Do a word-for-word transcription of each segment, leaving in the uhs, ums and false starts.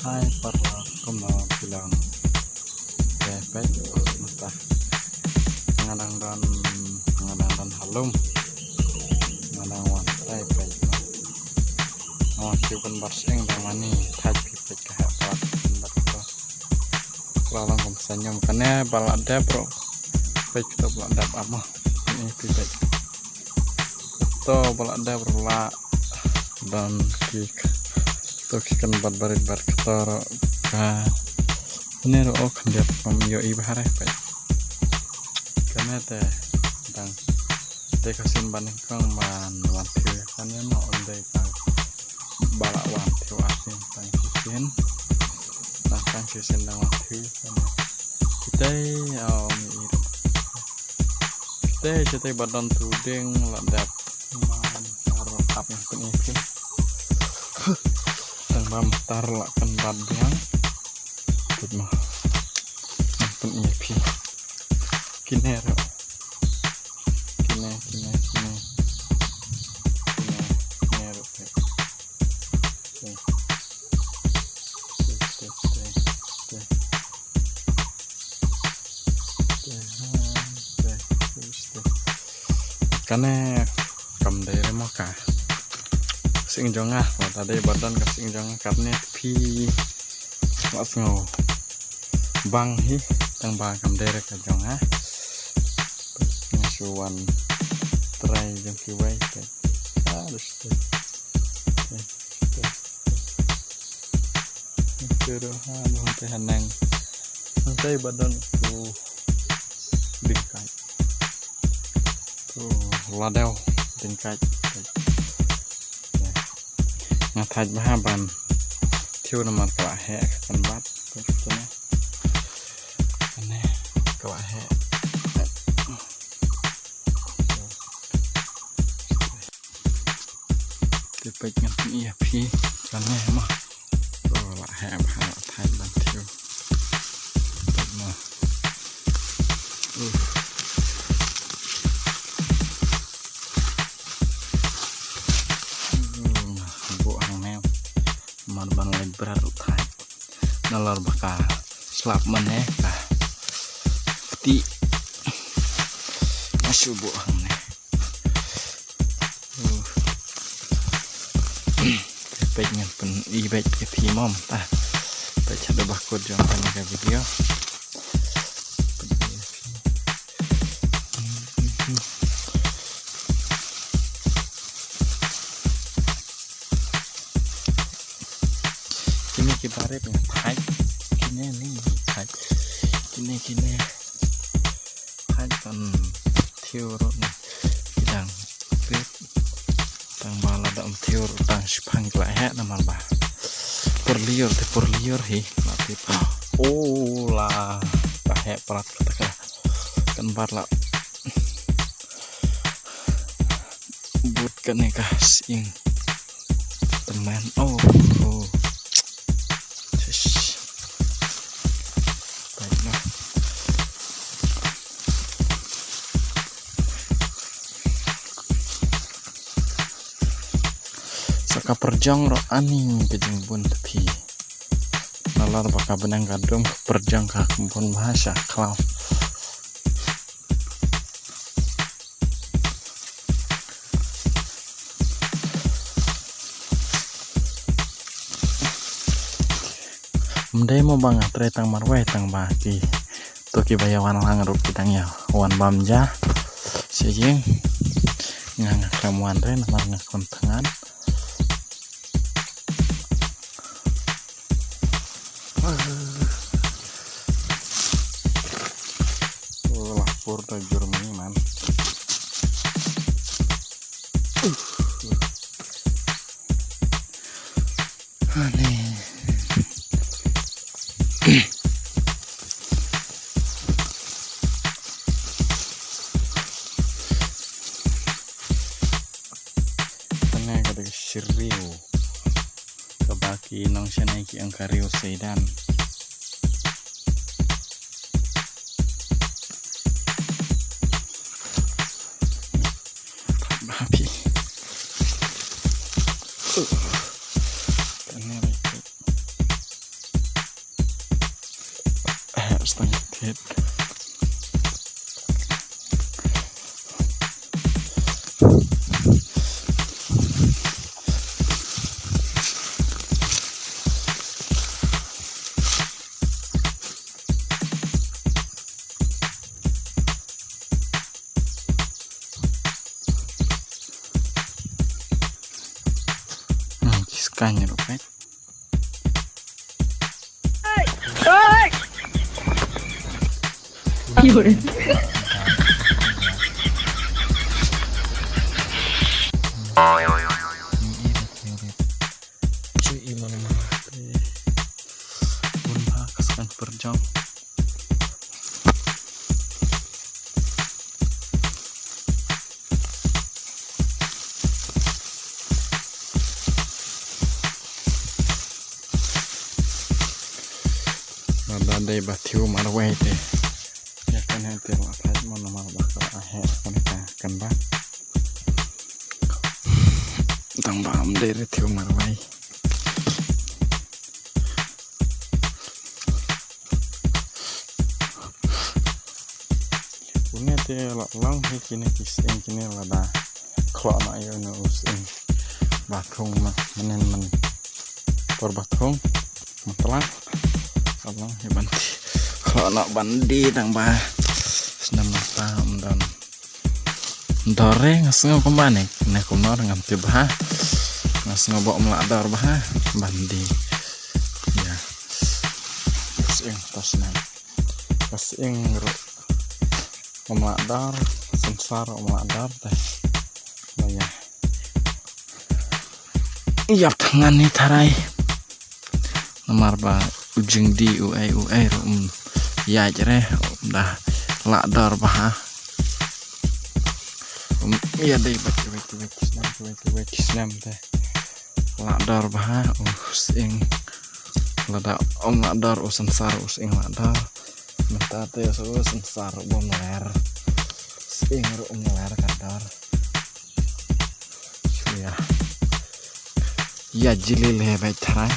Ai para kumno phi long. Te peit mynta nga dang don, nga dang don ha lum. Nga dang wan trei peit. Nga wan phi ban bat seng dang mani thait phi peit ka heh pat ban bat ko. Ka long kum sa ñiom kane ba la dep ruh. Peit to ba la dep amo. Ni phi peit. To ba la dep ruh la don ki, to ki kynbat barit bad ktor ka. Une ruh u khyndiat ym ïohi bha re peit. Kane te dang te ka sien ba nyngkong ban wan thiew kane, no ym dei tang ba la wan thiew arsien, tang shisien. Tang, tang shisien dang wan thiew kane. Kitei, oh, mi i ruh. Kitei, kitei ba don tu ding la dep. Man, ar ap ngan pyni phi. Tang ba mynta la kynbat biang. Peit mo. Ngan pyni phi. Kine ruh. Kine, kine, kine. Kine, kine ruh peit. Te. Te, te, te, te. Te, te, te, te. Kane kam dei re mo ka sying jong nga, wat la dei ba don ka sying jong nga katne phi la sngew bang hi, tang ba kam dei re ka jong nga. Nga shu wan trai jong kiwei te. Ah, dus te. Te, te. Te ruh ha, hangtei haneng. Hangtei ba don tu ding kait. Tu ladew ding kait. Nga thait bha ban thiew namar ka la heh ka kynbat. Kane ka la heh. Te peit ngan pyni ïa phi kane mo. To la heh bha, la thait ban thiew. Peit mo. Uh. Uh, buh hangne. Mar ban leit bret u thait. Nalor ba ka slap mane ka kti. Nga shu buh hangne. Uh. Peit ngan pyni beit ïa phi mo mynta. Peit haduh ba kut jong kane ka video. Kine ki barit nga thait. Kine ni nga thait. Kine, kine. Thait ban thiew ruh ni ki dang pit. Tang ba lada ym thiew ruh tang shiphang ki la heh namar ba por liur te por liur hi la tip. Oh la, ka heh prat kata ka kynbat la. Bud kane ka sying tymmen. Oh, oh. Shish. Peit noh. Sa ka pyrjong ruh ani ka jingbun te phi. Nalor ba ka bneng ka dum ka pyrjong ka bun bha sha khlaw. Ym dei mo ba nga trei tang marwei tang ba ki to kiba ïa wan lang ruh ki dang ïa wan bam ja sha ïing. Nga nga khlem wan re namar nga khun thngan. Oh, la por da jur mi man. Ani. Kane ka dei ka shyriew kaba ki nongshane ki ong ka riew seidan. Happy. Kane ba ki Pang thied. Hmm, ki skaiñ ruh peit. Lada dei ba thiew marwei te, ïa kane te la thait mo, namar ba ka la heh kane ka kan ba. Tang ba ym dei re thiew marwei. Une te la long hi kine ki sying kine lada khlok noh ïa une u sying ba thung ma, mynnin mynnin por ba thung matlah. La long hi ban khlok noh ban die tang ba snem mynta ym don dor re. Nga sngew kumba ne, ne kumno ngam tip bha. Nga sngew ba ym lah dor bha ban die. Ïa. Sying ta snem. Ka sying ruh ym lah dor, synsar ruh ym lah dor te. Ba ïa ïap thngan ni tharai. Namar ba u jingdie uei uei ruh ym ïaid re, ym da lah dor bha. Ym ïa dei ba kiwei kiwei ki snem, kiwei kiwei ki snem te. Lah dor bha u sying. Lada ym lah dor u synsar, u sying lah dor. Mynta te sa u synsar ruh bym ler. Sying ruh ym ler ka dor. Ïa. Ïa jili le beit tharai.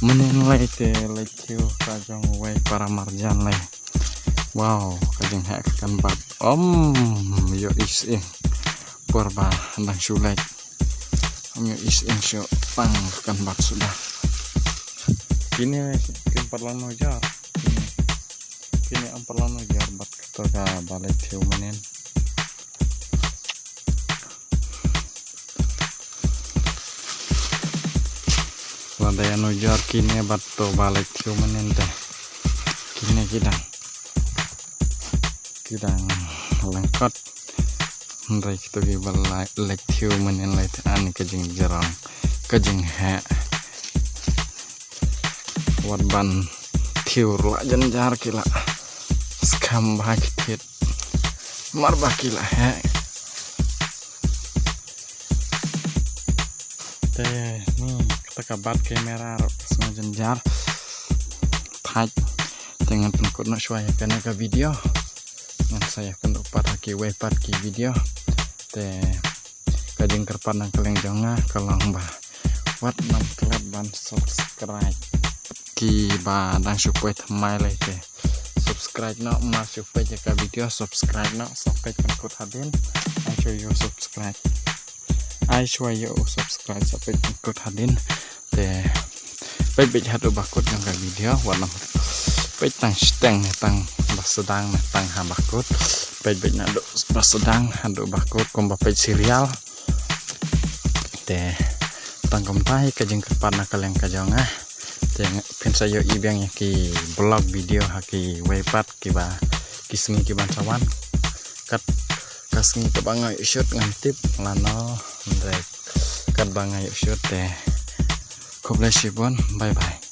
Mynnin lei te leit thiew ka jong uwei para marjan lei. Wow, ka jingheh ka kan bat. Ym ïohi sying por ba dang shu leit. Ym ïohi sying shuh, tang ka kan bat suda. Kine kim pat long nujor. Kine, kine ym pat long nujor bad kato kaba leit thiew mynnin. Lada ïa nujor kine bad to ba leit thiew mynnin te, kine ki dang, ki dang lyngkot. Hynrei kito kiba leit thiew mynnin leit ani ka jingjrong, ka jingheh. Wat ban thiew ruh la jynjar, ki la skhem bha ki thied. Mar ba ki la heh. Te ni kata ka bat camera ruh ka sngew jynjar. Thait. Te ngan pynkut noh shuwa ïa kane ka video. Ngan sa ïakynduh pat ha kiwei pat ki video. Te ka jingkyrpad na ka liang jong nga ka long ba wat nang klet ban subscribe. Kiba dang shu poi thymmai lei te subscribe noh, mar shu peit ïa ka video subscribe noh, sa peit pynkut hadien. Ai shuwa ïa u subscribe. Ai shuwa ïa u subscribe, sa peit pynkut hadien. Te peit beit haduh ba kut jong ka video, wat nang peit tang shiteng, tang ba sdang, tang ha ba kut. Peit beit naduh ba sdang haduh ba kut kumba peit serial. Te tang kumta hi ka jingkyrpad na ka liang ka jong nga. Te phin sa ïohi biang ïa ki vlog video ha kiwei pat kiba, ki sngi ki ban sa wan. Kat ka sngi kaba nga ïoh shoot ngam tip lano, hynrei katba nga ïoh shoot te. Khublei shibun, bye bye.